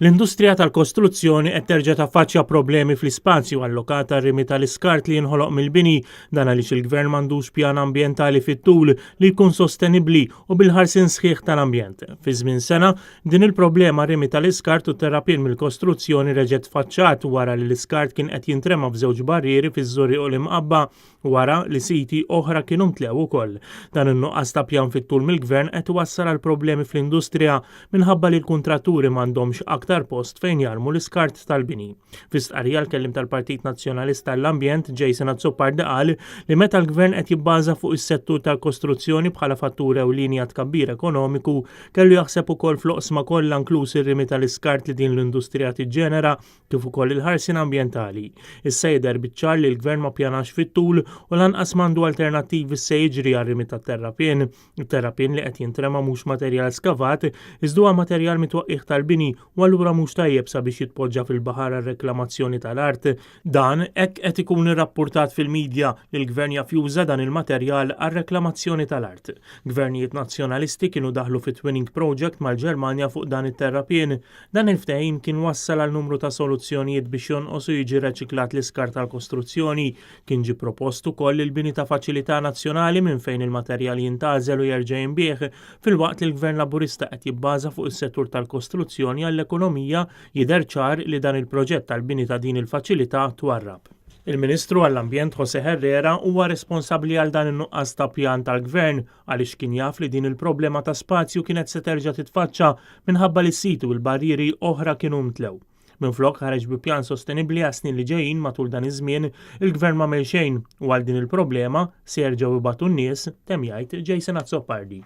L-industrija tal-kostruzzjoni qed terġa' taffaċċja problemi fl-ispazju allokat għar-rimi tal-iskart li jinħoloq mill-bini, dan għaliex il-Gvern m'għandux pjan ambjentali fit-tul li jkun sostenibbli u bil-ħarsien sħiħ tal-ambjent. Fi żmien sena, din il-problema rimi tal-iskart u terrapien mill-kostruzzjoni reġgħet tfaċċat wara li l-iskart kien qed jintrema f'żewġ barrieri fiż-Żurrieq u l-Imqabba wara li siti oħra kienu mtlew ukoll. Dan in-nuqqas ta' pjan fit-tul mill-Gvern qed iwassal għal problemi fl-industrija minħabba li l-kuntratturi m'għandhomx aktar post fejn jarmu l-iskart tal-bini. Fi stqarrija l-kelliem tal-Partit Nazzjonalista għall-Ambjent Jason Azzopardi qal li meta l-Gvern qed jibbaża fuq is-settur tal-kostruzzjoni bħala fattur ewlieni għat-tkabbir ekonomiku, kellu jaħseb ukoll fl-oqsma kollha inkluż ir-rimi tal-iskart li din l-industrija tiġġenera kif ukoll il-ħarsien ambjentali. Issa jidher biċ-ċar li l-Gvern ma ppjanax fit-tul u lanqas m'għandu alternattivi x'se jiġri għar-rimi tat-terrapien. It-terrapien li qed jintrema mhux materjal skavat, iżda huwa materjal mit-twaqqigħ tal-bini u allura mhux tajjeb sabiex jitpoġġa fil-baħar għar-reklamazzjoni tal-art. Dan hekk qed ikun irrappurtat fil-midja li l-Gvern jaf juża dan il-materjal għar-reklamazzjoni tal-art. Gvernijiet Nazzjonalisti kienu daħlu fi twinning project mal-Ġermanja fuq dan it-terrapien. Dan il-ftehim kien wassal għal numru ta' soluzzjonijiet biex jonqos u jiġi reċiklat l-iskart tal-kostruzzjoni. Kien ġie propost ukoll il-bini ta' faċilità nazzjonali minn fejn il-materjal jintgħażel u jerġa' jinbiegħ. Filwaqt li l-Gvern Laburista qed jibbaża fuq is-settur tal-kostruzzjoni għall-ekonomija, jidher ċar li dan il-proġett għall-bini ta' din il-faċilità twarrab. Il-Ministru għall-Ambjent José Herrera huwa responsabbli għal dan in-nuqqas ta' pjan tal-Gvern għaliex kien jaf li din il-problema ta' spazju kienet se terġa' titfaċċa minħabba li s-siti u l-barrieri oħra kienu mtlew. Minflok ħareġ bi pjan sostenibbli għas-snin li ġejjin matul dan iż-żmien, il-Gvern m'għamel xejn u għal din il-problema se jerġgħu jbatu n-nies, temm jgħid Jason Azzopardi.